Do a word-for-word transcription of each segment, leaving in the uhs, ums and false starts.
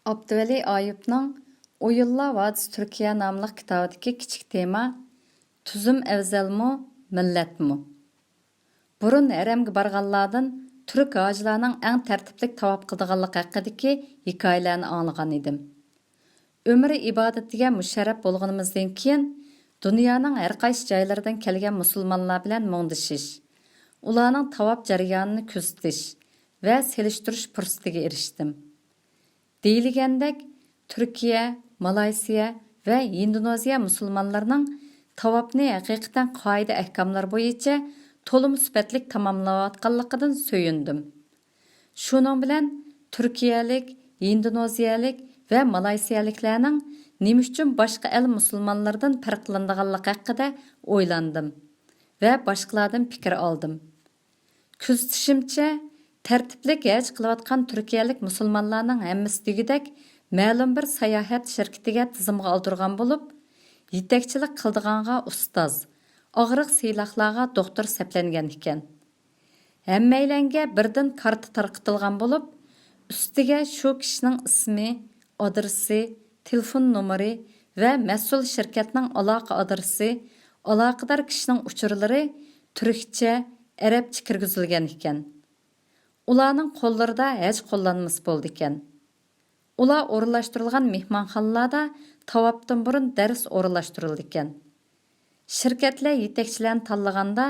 ئابدۇۋەلى ئايۇپنىڭ ئويۇنلار ۋادىسى تۈركىيە ناملىق كىتابىدىكى كىچىك تېما، تۈزۈم ئەۋزەلمۇ، مىللەتمۇ؟ بۇرۇن ھەرەمگە بارغانلاردىن تۈرك ھاجىلارنىڭ ئەڭ تەرتىپلىك تاۋاپ قىلىدىغانلىقى ھەققىدىكى ھېكايىلەرنى ئاڭلىغان ئىدىم. ئۆمرى ئىبادىتىگە مۇشەررەپ بولغىنىمىزدىن كېيىن، دۇنيانىڭ ھەر قايسى جايلىرىدىن كەلگەن مۇسۇلمانلار بىلەن مۇڭدىشىش، ئۇلارنىڭ تاۋاپ جەريانىنى كۆزىتىش ۋە سېلىشتۇرۇش پۇرسىتىگە ئېرىشتىم. دېيىلگەندەك، تۈركىيە، مالايسىيە ۋە ھىندونېزىيە مۇسۇلمانلىرىنىڭ تاۋاپنى ھەقىقەتەن قائىدە-ئەھكاملار بويىچە تولىمۇ سۈپەتلىك تاماملاۋاتقانلىقىدىن سۆيۈندۈم. شۇنىڭ بىلەن تۈركىيەلىك، ھىندونېزىيەلىك ۋە مالايسىيەلىكلەرنىڭ نېمە ئۈچۈن باشقا ئەل مۇسۇلمانلىرىدىن پەرقلىنىدىغانلىقى ھەققىدە ئويلاندىم ۋە باشقىلاردىن پىكىر ئالدىم. كۆزىتىشىمچە، تەرتىپلىك ھەج قىلىۋاتقان تۈركىيەلىك مۇسۇلمانلارنىڭ ھەممىسى دېگۈدەك مەلۇم بىر ساياھەت شىركىتىگە تىزىمغا ئالدۇرغان بولۇپ، يېتەكچىلىك قىلىدىغانغا ئۇستاز، ئاغرىق-سىيلاقلارغا دوختۇر سەپلەنگەن ئىكەن. ھەممەيلەنگە بىردىن كارتا تارقىتىلغان بولۇپ، ئۈستىگە شۇ كىشىنىڭ ئىسمى، ئادرېسى، تېلېفون نومۇرى ۋە مەسئۇل شىركەتنىڭ ئالاقە ئادرېسى، ئالاقىدار كىشىنىڭ ئۇچۇرلىرى تۈركچە، ئەرەبچە كىرگۈزۈلگەن ئىكەن. ئۇلارنىڭ قوللىرىدا ھەج قوللانمىسى بولىدىكەن. ئۇلار ئورۇنلاشتۇرۇلغان مېھمانخانىلاردا تاۋاپتىن بۇرۇن دەرس ئورۇنلاشتۇرۇلىدىكەن. شىركەتلەر يېتەكچىلەرنى تاللىغاندا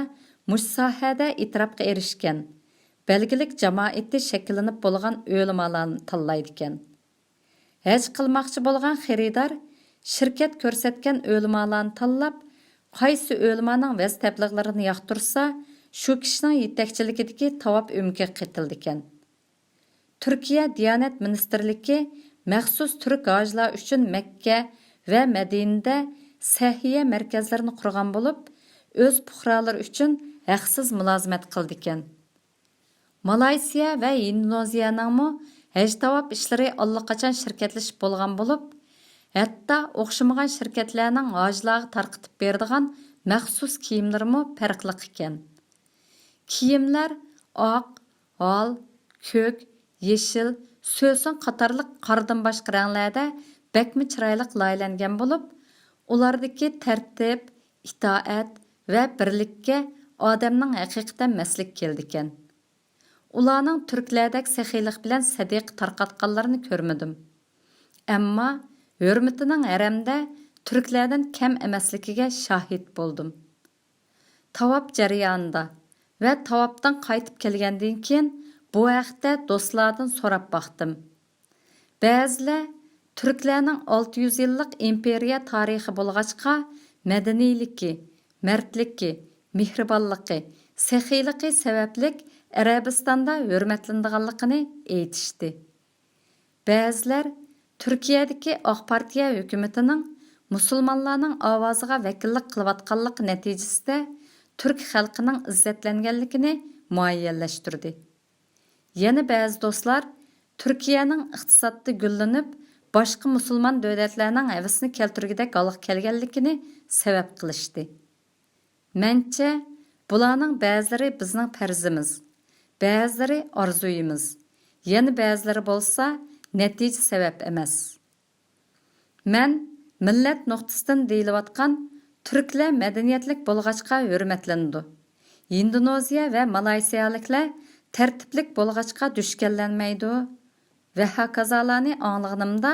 مۇشۇ ساھەدە ئېتىراپقا ئېرىشكەن، بەلگىلىك جامائىتى شەكىللىنىپ بولغان ئۆلىمالارنى تاللايدىكەن. ھەج قىلماقچى بولغان خېرىدار شىركەت كۆرسەتكەن ئۆلىمالارنى تاللاپ، قايسى ئۆلىمانىڭ ۋەز-تەبلىغلىرىنى ياقتۇرسا، شۇ كىشىنىڭ يېتەكچىلىكىدىكى تاۋاپ ئۆمىكىگە قېتىلىدىكەن. تۈركىيە دىيانەت مىنىستىرلىكى مەخسۇس تۈرك ھاجىلار ئۈچۈن مەككە ۋە مەدىنىدە سەھىيە مەركەزلىرىنى قۇرغان بولۇپ، ئۆز پۇقرالىرى ئۈچۈن ھەقسىز مۇلازىمەت قىلىدىكەن. مالايسىيە ۋە ھىندونېزىيەنىڭمۇ ھەج تاۋاپ ئىشلىرى ئاللىقاچان شىركەتلىشىپ بولغان بولۇپ، ھەتتا ئوخشىمىغان شىركەتلەرنىڭ ھاجىلارغا تارقىتىپ بېرىدىغان مەخسۇس كىيىملىرىمۇ پەرقلىق ئىكەن. كىيىملەر ئاق، ھال، كۆك، يېشىل، سۆسۈن قاتارلىق قارىدىن باشقا رەڭلەردە بەكمۇ چىرايلىق لايىھەلەنگەن بولۇپ، ئۇلاردىكى تەرتىپ، ئىتائەت ۋە بىرلىككە ئادەمنىڭ ھەقىقەتەن مەستلىكى كېلىدىكەن. ئۇلارنىڭ تۈركلەردەك سېخىيلىق بىلەن سەدىقە تارقاتقانلىرىنى كۆرمىدىم. ئەمما ھۆرمىتىنىڭ ھەرەمدە تۈركلەردىن كەم ئەمەسلىكىگە شاھىت بولدۇم. تاۋاپ جەريانىدا ۋە تاۋاپتىن قايتىپ كەلگەندىن كېيىن بۇ ھەقتە دوستلاردىن سوراپ باقتىم. بەزىلەر تۈركلەرنىڭ ئالتە يۈز يىللىق ئىمپېرىيە تارىخى بولغاچقا، مەدەنىيلىكى، مەردلىكى، مېھرىبانلىقى، سېخىيلىقى سەۋەبلىك ئەرەبىستاندا ھۆرمەتلىنىدىغانلىقىنى ئېيتىشتى. بەزىلەر تۈركىيەدىكى ئاق پارتىيە ھۆكۈمىتىنىڭ مۇسۇلمانلارنىڭ ئاۋازىغا ۋەكىللىك قىلىۋاتقانلىقى نەتىجىسىدە تۈرك خەلقىنىڭ ئىززەتلەنگەنلىكىنى مۇئەييەنلەشتۈردى. يەنە بەزى دوستلار تۈركىيەنىڭ ئىقتىسادتا گۈللىنىپ، باشقا مۇسۇلمان دۆلەتلەرنىڭ ھەۋىسىنى كەلتۈرگۈدەك ھالغا كەلگەنلىكىنى سەۋەب قىلىشتى. مەنچە، بۇلارنىڭ بەزىلىرى بىزنىڭ پەرزىمىز، بەزىلىرى ئارزۇيىمىز، يەنە بەزىلىرى بولسا نەتىجە سەۋەب ئەمەس. مەن مىللەت نۇقتىسىدىن دېيىلىۋاتقان تۈركلەر مەدەنىيەتلىك بولغاچقا ھۆرمەتلىنىدۇ، ھىندونېزىيە ۋە مالايسىيالىكلەر تەرتىپلىك بولغاچقا دۈشكەنلەنمەيدۇ ۋە ھاكازالارنى ئاڭلىغىنىمدا،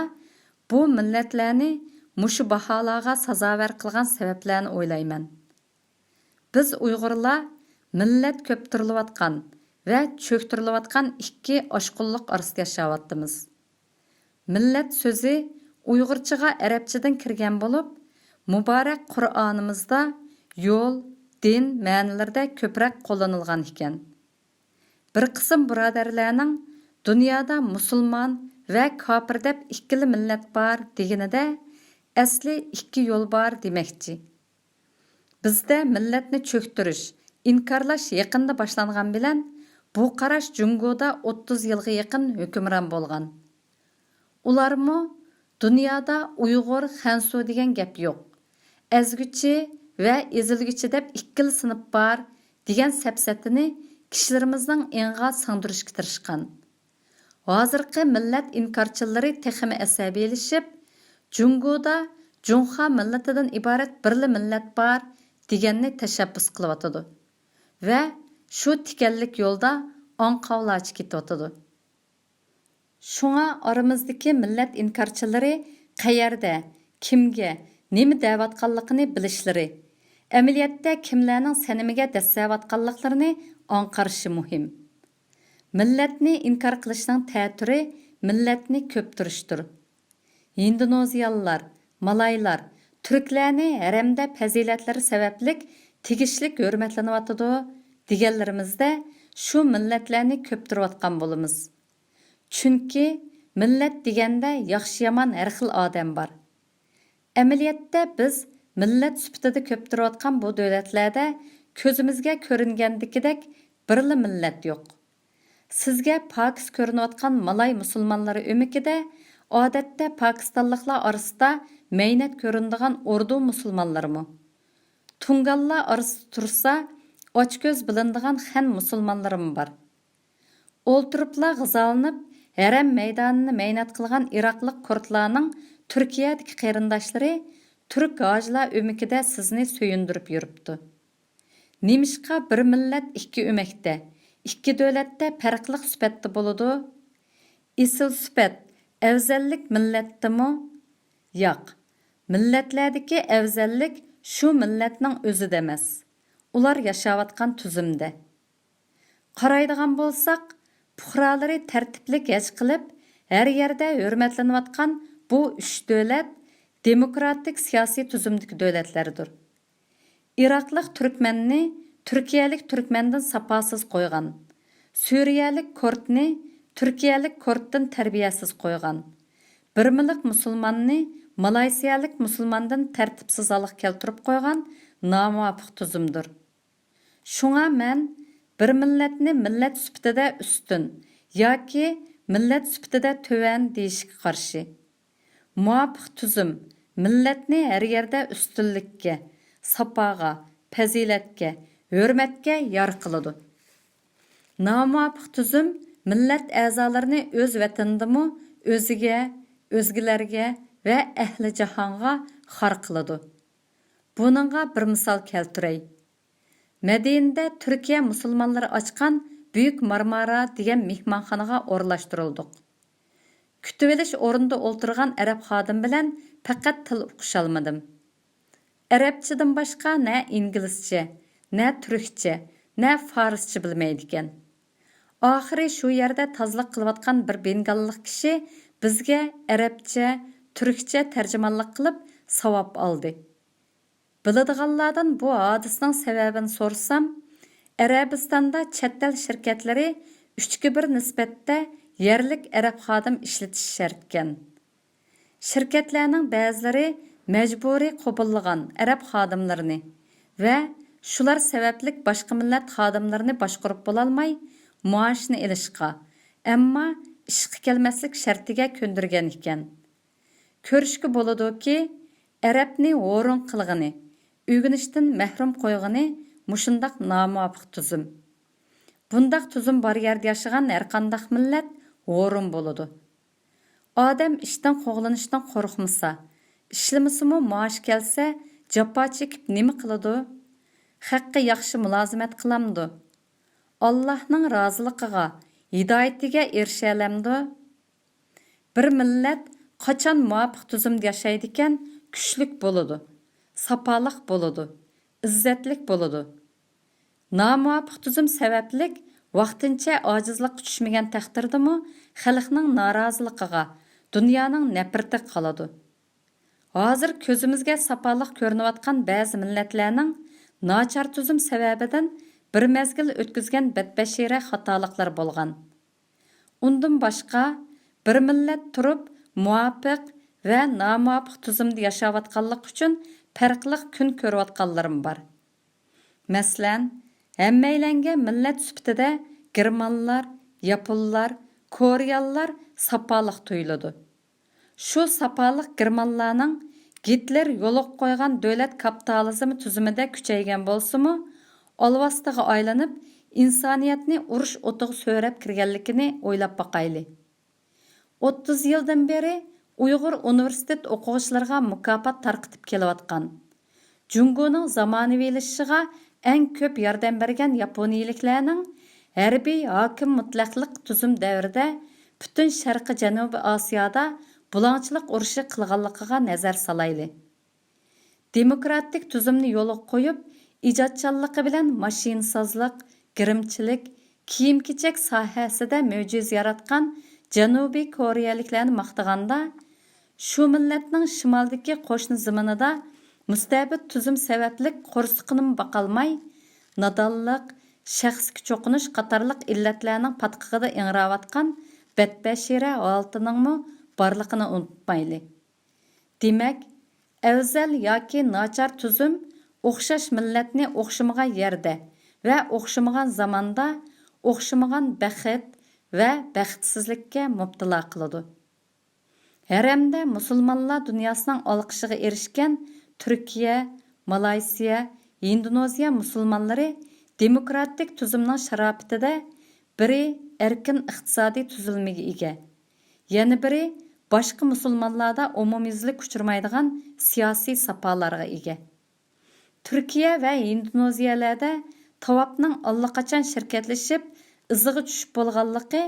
بۇ مىللەتلەرنى مۇشۇ باھالارغا سازاۋەر قىلغان سەۋەبلەرنى ئويلايمەن. بىز ئۇيغۇرلار مىللەت كۆپ تۇرۇلۇۋاتقان ۋە چۆكتۈرۈلۈۋاتقان ئىككى ئاشقۇنلۇق ئارىسىدا ياشاۋاتىمىز. مىللەت سۆزى ئۇيغۇرچىغا ئەرەبچىدىن كىرگەن بولۇپ، مۇبارەك قۇرئانىمىزدا يول، دىن مەنىلىرىدە كۆپرەك قوللىنىلغان ئىكەن. بىر قىسىم بۇرادەرلەرنىڭ دۇنيادا مۇسۇلمان ۋە كاپىر دەپ ئىككىلا مىللەت بار دېگىنىدە، ئەسلى ئىككى يول بار دېمەكچى. بىزدە مىللەتنى چۆكتۈرۈش، ئىنكارلاش يېقىندا باشلانغان بىلەن، بۇ قاراش جۇڭگودا ئوتتۇز يىلغا يېقىن ھۆكۈمران بولغان. ئۇلارمۇ دۇنيادا ئۇيغۇر، خەنزۇ دېگەن گەپ يوق، ئەزگۈچى ۋە ئېزىلگۈچى دەپ ئىككىلا سىنىپ بار دېگەن سەپسەتىنى كىشىلىرىمىزنىڭ ئېڭىغا سىڭدۈرۈشكە تىرىشقان. ھازىرقى مىللەت ئىنكارچىلىرى تېخىمۇ ئەسەبىيلىشىپ، جۇڭگودا جۇڭخۇا مىللىتىدىن ئىبارەت بىرلا مىللەت بار دېگەننى تەشەببۇس قىلىۋاتىدۇ ۋە شۇ تىكەنلىك يولدا ئاڭقاۋلارچە كېتىۋاتىدۇ. شۇڭا ئارىمىزدىكى مىللەت ئىنكارچىلىرى قەيەردە، كىمگە، نېمە دەۋاتقانلىقىنى بىلىشلىرى، ئەمەلىيەتتە كىملەرنىڭ سەنىمىگە دەسسەۋاتقانلىقلىرىنى ئاڭقارىشى مۇھىم. مىللەتنى ئىنكار قىلىشنىڭ تەتۈرى مىللەتنى كۆپتۈرۈشتۇر. ھىندونېزىيالىلار، مالايلار، تۈركلەرنى ھەرەمدە پەزىلەتلىرى سەۋەبلىك تېگىشلىك ھۆرمەتلىنىۋاتىدۇ دېگەنلىرىمىزدە شۇ مىللەتلەرنى كۆپتۈرۈۋاتقان بولىمىز. چۈنكى مىللەت دېگەندە ياخشى-يامان ھەر خىل ئادەم بار. ئەمەلىيەتتە بىز مىللەت سۈپىتىدە كۆپتۈرۈۋاتقان بۇ دۆلەتلەردە كۆزىمىزگە كۆرۈنگەندىكىدەك بىرلا مىللەت يوق. سىزگە پاكىز كۆرۈنۈۋاتقان مالاي مۇسۇلمانلىرى ئۆمىكىدە ئادەتتە پاكىستانلىقلار ئارىسىدا مەينەت كۆرۈنىدىغان ئوردۇ مۇسۇلمانلىرىمۇ، تۇڭگانلار ئارىسىدا تۇرسا ئاچكۆز بىلىنىدىغان خەن مۇسۇلمانلىرىمۇ بار. ئولتۇرۇپلا غىزالىنىپ، ھەرەم مەيدانىنى مەينەت قىلغان ئىراقلىق كۇردلارنىڭ تۈركىيەدىكى قېرىنداشلىرى تۈرك ھاجىلار ئۆمىكىدە سىزنى سۆيۈندۈرۈپ يۈرۈپتۇ. نېمىشقا بىر مىللەت ئىككى ئۆمەكتە، ئىككى دۆلەتتە پەرقلىق سۈپەتتە بولىدۇ؟ ئېسىل سۈپەت، ئەۋزەللىك مىللەتتىمۇ؟ ياق، مىللەتلەردىكى ئەۋزەللىك شۇ مىللەتنىڭ ئۆزىدە ئەمەس، ئۇلار ياشاۋاتقان تۈزۈمدە. قارايدىغان بولساق، پۇقرالىرى تەرتىپلىك ھەج قىلىپ، ھەر يەردە ھۆرمەتلىنىۋاتقان بۇ ئۈچ دۆلەت دېموكراتىك سىياسىي تۈزۈمدىكى دۆلەتلەردۇر. ئىراقلىق تۈركمەننى تۈركىيەلىك تۈركمەندىن ساپاسىز قويغان، سۈرىيەلىك كۇردنى تۈركىيەلىك كۇردتىن تەربىيەسىز قويغان، بىرمىلىق مۇسۇلماننى مالايسىيەلىك مۇسۇلماندىن تەرتىپسىز ھالغا كەلتۈرۈپ قويغان نامۇۋاپىق تۈزۈمدۇر. شۇڭا مەن بىر مىللەتنى مىللەت سۈپىتىدە ئۈستۈن ياكى مىللەت سۈپىتىدە تۆۋەن دېيىشكە قارشى. مۇۋاپىق تۈزۈم مىللەتنى ھەر يەردە ئۈستۈنلۈككە، ساپاغا، پەزىلەتكە، ھۆرمەتكە يار قىلىدۇ. نامۇۋاپىق تۈزۈم مىللەت ئەزالىرىنى ئۆز ۋەتىنىدىمۇ ئۆزىگە، ئۆزگىلەرگە ۋە ئەھلى جاھانغا خار قىلىدۇ. بۇنىڭغا بىر مىسال كەلتۈرەي. مەدىنىدە تۈركىيە مۇسۇلمانلىرى ئاچقان بۈيۈك مارمارا دېگەن مېھمانخانىغا ئورۇنلاشتۇرۇلدۇق. كۈتۈۋېلىش ئورنىدا ئولتۇرغان ئەرەب خادىم بىلەن پەقەت تىل ئۇقۇشالمىدىم. ئەرەبچىدىن باشقا نە ئىنگلىزچە، نە تۈركچە، نە فارسچە بىلمەيدىكەن. ئاخىرى شۇ يەردە تازىلىق قىلىۋاتقان بىر بېنگاللىق كىشى بىزگە ئەرەبچە، تۈركچە تەرجىمانلىق قىلىپ ساۋاب ئالدى. بىلىدىغانلاردىن بۇ ھادىسىنىڭ سەۋەبىنى سورىسام، ئەرەبىستاندا چەت ئەل شىركەتلىرى ئۈچكە بىر نىسبەتتە يەرلىك ئەرەب خادىم ئىشلىتىشى شەرتكەن. شىركەتلەرنىڭ بەزىلىرى مەجبۇرىي قوبۇللىغان ئەرەب خادىملىرىنى ۋە شۇلار سەۋەبلىك باشقا مىللەت خادىملىرىنى باشقۇرۇپ بولالماي، مائاشنى ئېلىشقا، ئەمما ئىشقا كەلمەسلىك شەرتىگە كۆندۈرگەن ئىكەن. كۆرۈشكە بولىدۇكى، ئەرەبنى ھورۇن قىلغىنى، ئۆگىنىشتىن مەھرۇم قويغىنى مۇشۇنداق نامۇۋاپىق تۈزۈم. بۇنداق تۈزۈم بار يەردە ياشىغان ھەرقانداق مىللەت ھورۇن بولىدۇ. ئادەم ئىشتىن قوغلىنىشتىن قورقمىسا، ئىشلىمىسىمۇ مائاش كەلسە، جاپا چېكىپ نېمە قىلىدۇ؟ خەققە ياخشى مۇلازىمەت قىلامدۇ؟ ئاللاھنىڭ رازىلىقىغا، ھىدايىتىگە ئېرىشەلەمدۇ؟ بىر مىللەت قاچان مۇۋاپىق تۈزۈمدە ياشايدىكەن، كۈچلۈك بولىدۇ، ساپالىق بولىدۇ، ئىززەتلىك بولىدۇ. نامۇۋاپىق تۈزۈم سەۋەبلىك ۋاقتىنچە ئاجىزلىققا چۈشمىگەن تەقدىردىمۇ خەلقنىڭ نارازىلىقىغا، دۇنيانىڭ نەپرىتىگە قالىدۇ. ھازىر كۆزىمىزگە ساپالىق كۆرۈنۈۋاتقان بەزى مىللەتلەرنىڭ ناچار تۈزۈم سەۋەبىدىن بىر مەزگىل ئۆتكۈزگەن بەتبەشىرە خاتالىقلىرى بولغان. ئۇندىن باشقا، بىر مىللەت تۇرۇپ مۇۋاپىق ۋە نامۇۋاپىق تۈزۈمدە ياشاۋاتقانلىقى ئۈچۈن پەرقلىق كۈن كۆرۈۋاتقانلىرىمۇ بار. مەسىلەن، ھەممەيلەنگە مىللەت سۈپىتىدە گېرمانلار، ياپونلار، كورېيالىلار ساپالىق تۇيۇلىدۇ. شۇ ساپالىق گېرمانلارنىڭ گىتلېر يولغا قويغان دۆلەت كاپىتالىزمى تۈزۈمىدە كۈچەيگەن بولسىمۇ، ئالۋاستىغا ئايلىنىپ، ئىنسانىيەتنى ئۇرۇش ئوتىغا سۆرەپ كىرگەنلىكىنى ئويلاپ باقايلى. ئوتتۇز يىلدىن بېرى ئۇيغۇر ئۇنىۋېرسىتېت ئوقۇغۇچىلىرىغا مۇكاپات تارقىتىپ كېلىۋاتقان، جۇڭگونىڭ زامانىۋىلىشىشىغا ئەڭ كۆپ ياردەم بەرگەن ياپونىيىلىكلەرنىڭ ھەربىي ھاكىم مۇتلەقلىق تۈزۈم دەۋرىدە پۈتۈن شەرقىي جەنۇبىي ئاسىيادا بۇلاڭچىلىق ئۇرۇشى قىلغانلىقىغا نەزەر سالايلى. دېموكراتىك تۈزۈمنى يولغا قويۇپ، ئىجادچانلىقى بىلەن ماشىنىسازلىق، گىرىمچىلىك، كىيىم-كېچەك ساھەسىدە مۆجىزە ياراتقان جەنۇبىي كورېيەلىكلەرنى ماختىغاندا، شۇ مىللەتنىڭ شىمالدىكى قوشنا زېمىنىدا مۇستەبىت تۈزۈم سەۋەبلىك قورسىقىنىمۇ باقالماي، نادانلىق، شەخسكە چوقۇنۇش قاتارلىق ئىللەتلەرنىڭ پاتقىقىدا ئىڭراۋاتقان بەتبەشىرە ھالىتىنىڭمۇ بارلىقىنى ئۇنتۇمايلى. دېمەك، ئەۋزەل ياكى ناچار تۈزۈم ئوخشاش مىللەتنى ئوخشىمىغان يەردە ۋە ئوخشىمىغان زاماندا ئوخشىمىغان بەخت ۋە بەختسىزلىككە مۇپتىلا قىلىدۇ. ھەرەمدە مۇسۇلمانلار دۇنياسىنىڭ ئالقىشىغا ئېرىشكەن تۈركىيە، مالايسىيە، ھىندونېزىيە مۇسۇلمانلىرى دېموكراتىك تۈزۈمنىڭ شاراپىتىدە بىرى ئەركىن ئىقتىسادىي تۈزۈلمىگە ئىگە، يەنە بىرى باشقا مۇسۇلمانلاردا ئومۇميۈزلۈك ئۇچرىمايدىغان سىياسىي ساپالارغا ئىگە. تۈركىيە ۋە ھىندونېزىيەلەردە تاۋاپنىڭ ئاللىقاچان شىركەتلىشىپ، ئىزىغا چۈشۈپ بولغانلىقى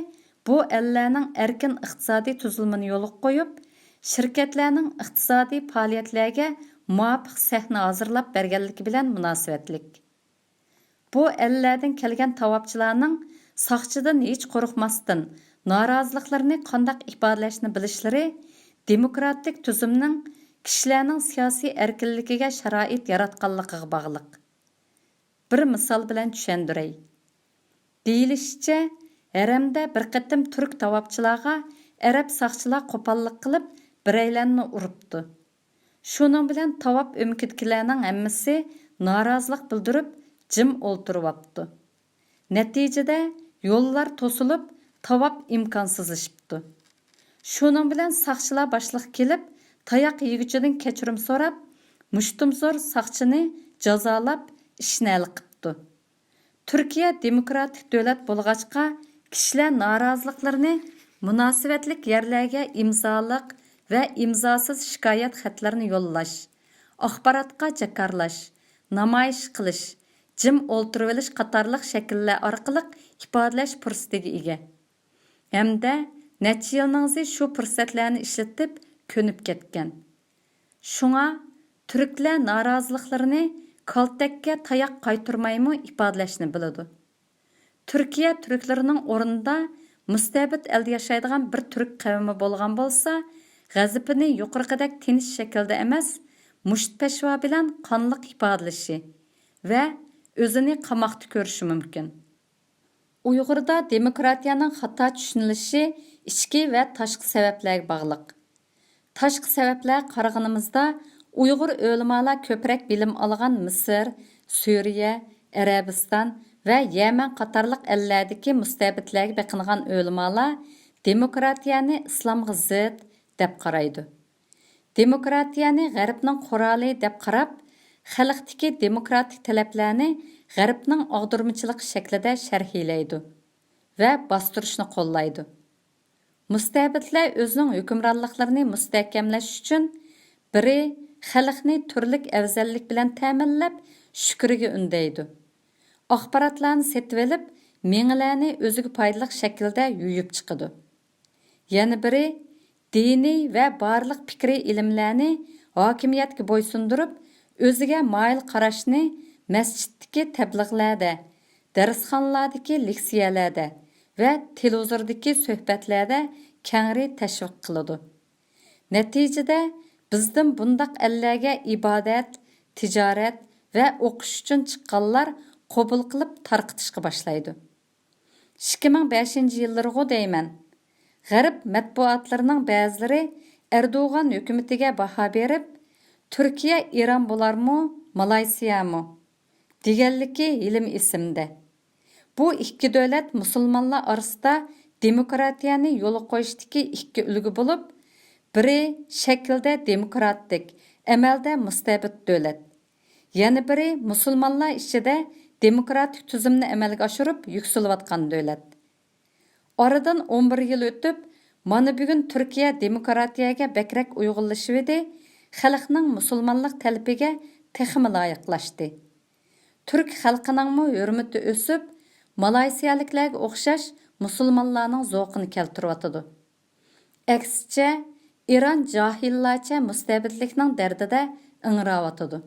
بۇ ئەللەرنىڭ ئەركىن ئىقتىسادىي تۈزۈلمىنى يولغا قويۇپ، شىركەتلەرنىڭ ئىقتىسادىي پائالىيەتلەرگە مۇۋاپىق سەھنە ھازىرلاپ بەرگەنلىكى بىلەن مۇناسىۋەتلىك. بۇ ئەللەردىن كەلگەن تاۋاپچىلارنىڭ ساقچىدىن ھېچ قورقماستىن، نارازىلىقلىرىنى قانداق ئىپادىلەشنى بىلىشلىرى دېموكراتىك تۈزۈمنىڭ كىشىلەرنىڭ سىياسىي ئەركىنلىكىگە شارائىت ياراتقانلىقىغا باغلىق. بىر مىسال بىلەن چۈشەندۈرەي. دېيىلىشىچە، ھەرەمدە بىر قېتىم تۈرك تاۋاپچىلارغا ئەرەب ساقچىلار قوپاللىق قىلىپ، بىرەيلەننى ئۇرۇپتۇ. شۇنىڭ بىلەن تاۋاپ ئۆمىكىدىكىلەرنىڭ ھەممىسى نارازىلىق بىلدۈرۈپ، جىم ئولتۇرۇۋاپتۇ. نەتىجىدە، يوللار توسۇلۇپ، تاۋاپ ئىمكانسىزلىشىپتۇ. شۇنىڭ بىلەن ساقچىلار باشلىققا كېلىپ، تاياق يېگۈچىدىن كەچۈرۈم سوراپ، مۇشتۇمزور ساقچىنى جازالاپ، ئىشنى ھەل قىپتۇ. تۈركىيە دېموكراتىك دۆلەت بولغاچقا، كىشىلەر نارازىلىقلىرىنى مۇناسىۋەتلىك يەرلەرگە ئىمزالىق ۋە ئىمزاسىز شىكايەت خەتلىرىنى يوللاش، ئاخباراتقا جاكارلاش، نامايىش قىلىش، جىم ئولتۇرۇۋېلىش قاتارلىق شەكىللەر ئارقىلىق ئىپادىلەش پۇرسىتىگە ئىگە. ھەمدە نەچچە يىلنىڭ ئىزى شۇ پۇرسەتلەرنى ئىشلىتىپ كۆنۈپ كەتكەن. شۇڭا تۈركلەر نارازىلىقلىرىنى كالتەككە تاياق قايتۇرمايمۇ ئىپادىلەشنى بىلىدۇ. تۈركىيە تۈركلىرىنىڭ ئورنىدا مۇستەبىت ئەلدە ياشايدىغان بىر تۈرك قەۋمى بولغان بولسا، غەزىپىنى يۇقىرىقىدەك تىنچ شەكىلدە ئەمەس، مۇشت پەشۋا بىلەن قانلىق ئىپادىلىشى ۋە ئۆزىنى قاماقتا كۆرۈشى مۇمكىن. ئۇيغۇردا دېموكراتىيەنىڭ خاتا چۈشىنىلىشى ئىچكى ۋە تاشقى سەۋەبلەرگە باغلىق. تاشقى سەۋەبلەرگە قارىغىنىمىزدا، ئۇيغۇر ئۆلىمالار كۆپرەك بىلىم ئالغان مىسىر، سۈرىيە، ئەرەبىستان ۋە يەمەن قاتارلىق ئەللەردىكى مۇستەبىتلەرگە بېقىنغان ئۆلىمالار دېموكراتىيەنى ئىسلامغا زىت دەپ قارايدۇ. دېموكراتىيەنى غەربنىڭ قورالى دەپ قاراپ، خەلقتىكى دېموكراتىك تەلەپلەرنى غەربنىڭ ئاغدۇرمىچىلىق شەكلىدە شەرھلەيدۇ ۋە باستۇرۇشنى قوللايدۇ. مۇستەبىتلەر ئۆزىنىڭ ھۆكۈمرانلىقلىرىنى مۇستەھكەملەش ئۈچۈن، بىرى، خەلقنى تۈرلۈك ئەۋزەللىك بىلەن تەمىنلەپ، شۈكرىگە ئۈندەيدۇ. ئاخباراتلارنى سېتىۋېلىپ، مېڭىلەرنى ئۆزىگە پايدىلىق شەكىلدە يۇيۇپ چىقىدۇ. يەنە بىرى، دىنىي ۋە بارلىق پىكرىي ئىلىملەرنى ھاكىمىيەتكە بويسۇندۇرۇپ، ئۆزىگە مايىل قاراشنى مەسچىتتىكى تەبلىغلەردە، دەرسخانىلاردىكى لېكسىيەلەردە ۋە تېلېۋىزوردىكى سۆھبەتلەردە كەڭرى تەشۋىق قىلىدۇ. نەتىجىدە، بىزدىن بۇنداق ئەللەرگە ئىبادەت، تىجارەت ۋە ئوقۇش ئۈچۈن چىققانلار قوبۇل قىلىپ تارقىتىشقا باشلايدۇ. ئىككى مىڭ بەشىنچى يىللىرىغۇ دەيمەن، غەرب مەتبۇئاتلىرىنىڭ بەزىلىرى ئەردوغان ھۆكۈمىتىگە باھا بېرىپ، تۈركىيە ئىران بولارمۇ، مالايسىيامۇ؟ دېگەنلىكى ھېلىمۇ ئېسىمدە. بۇ ئىككى دۆلەت مۇسۇلمانلار ئارىسىدا دېموكراتىيەنى يولغا قويۇشتىكى ئىككى ئۈلگە بولۇپ، بىرى شەكىلدە دېموكراتىك، ئەمەلدە مۇستەبىت دۆلەت. يەنە بىرى مۇسۇلمانلار ئىچىدە دېموكراتىك تۈزۈمنى ئەمەلگە ئاشۇرۇپ يۈكسىلىۋاتقان دۆلەت. ئارىدىن ئون بىر يىل ئۆتۈپ، مانا بۈگۈن تۈركىيە دېموكراتىيەگە بەكرەك ئۇيغۇنلىشىۋىدى، خەلقنىڭ مۇسۇلمانلىق تەلىپىگە تېخىمۇ لايىقلاشتى. تۈرك خەلقىنىڭمۇ ھۆرمىتى ئۆسۈپ، مالايسىيالىكلەرگە ئوخشاش مۇسۇلمانلارنىڭ زوقىنى كەلتۈرۈۋاتىدۇ. ئەكسىچە، ئىران جاھىللارچە مۇستەبىتلىكنىڭ دەردىدە ئىڭراۋاتىدۇ.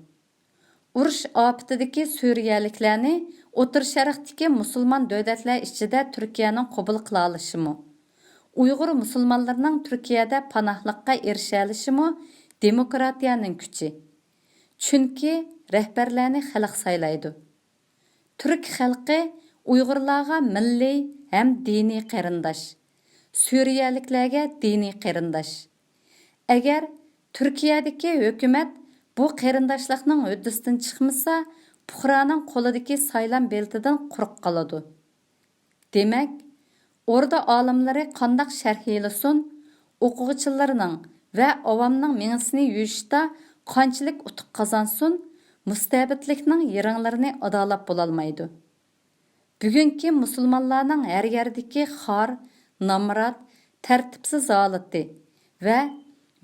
ئۇرۇش ئاپىتىدىكى سۈرىيەلىكلەرنى ئوتتۇرا شەرقتىكى مۇسۇلمان دۆلەتلەر ئىچىدە تۈركىيەنىڭ قوبۇل قىلالىشىمۇ، ئۇيغۇر مۇسۇلمانلىرىنىڭ تۈركىيەدە پاناھلىققا ئېرىشەلىشىمۇ دېموكراتىيەنىڭ كۈچى. چۈنكى رەھبەرلەرنى خەلق سايلايدۇ. تۈرك خەلقى ئۇيغۇرلارغا مىللىي ھەم دىنىي قېرىنداش، سۈرىيەلىكلەرگە دىنىي قېرىنداش. ئەگەر تۈركىيەدىكى ھۆكۈمەت بۇ قېرىنداشلىقنىڭ ھۆددىسىدىن چىقمىسا، پۇقرانىڭ قولىدىكى سايلام بېلىتىدىن قۇرۇق قالىدۇ. دېمەك، ئوردا ئالىملىرى قانداق شەرھلىسۇن، ئوقۇغۇچىلارنىڭ ۋە ئاۋامنىڭ مېڭىسىنى يۇيۇشتا قانچىلىك ئۇتۇق قازانسۇن، مۇستەبىتلىكنىڭ يىرىڭلىرىنى ئادالاپ بولالمايدۇ. بۈگۈنكى مۇسۇلمانلارنىڭ ھەر يەردىكى خار، نامرات، تەرتىپسىز ھالىتى ۋە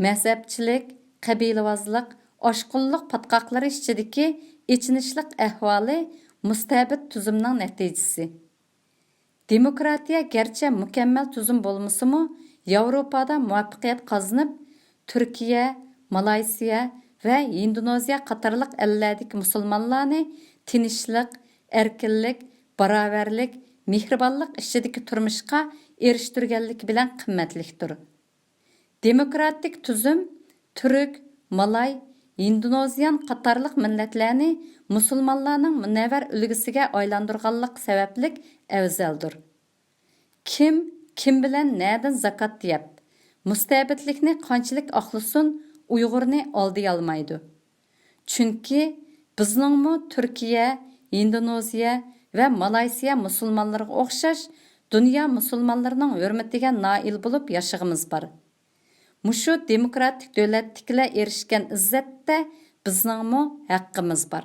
مەزھەپچىلىك، قەبىلىۋازلىق، ئاشقۇنلۇق پاتقاقلىرى ئىچىدىكى ئېچىنىشلىق ئەھۋالى مۇستەبىت تۈزۈمنىڭ نەتىجىسى. دېموكراتىيە گەرچە مۇكەممەل تۈزۈم بولمىسىمۇ، ياۋروپادا مۇۋەپپەقىيەت قازىنىپ، تۈركىيە، مالايسىيە ۋە ھىندونېزىيە قاتارلىق ئەللەردىكى مۇسۇلمانلارنى تىنچلىق، ئەركىنلىك، باراۋەرلىك، مېھرىبانلىق ئىچىدىكى تۇرمۇشقا ئېرىشتۈرگەنلىكى بىلەن قىممەتلىكتۇر. دېموكراتىك تۈزۈم تۈرك، مالاي، ھىندونېزىيان قاتارلىق مىللەتلەرنى مۇسۇلمانلارنىڭ مۇنەۋۋەر ئۈلگىسىگە ئايلاندۇرغانلىقى سەۋەبلىك ئەۋزەلدۇر. كىم، كىم بىلەن نەدىن زاكات يەپ، مۇستەبىتلىكنى قانچىلىك ئاقلىسۇن، ئۇيغۇرنى ئالدىيالمايدۇ. چۈنكى بىزنىڭمۇ تۈركىيە، ھىندونېزىيە ۋە مالايسىيە مۇسۇلمانلىرىغا ئوخشاش دۇنيا مۇسۇلمانلىرىنىڭ ھۆرمىتىگە نائىل بولۇپ ياشىغىمىز بار. مۇشۇ دېموكراتىك دۆلەتتىكىلەر ئېرىشكەن ئىززەتتە بىزنىڭمۇ ھەققىمىز بار.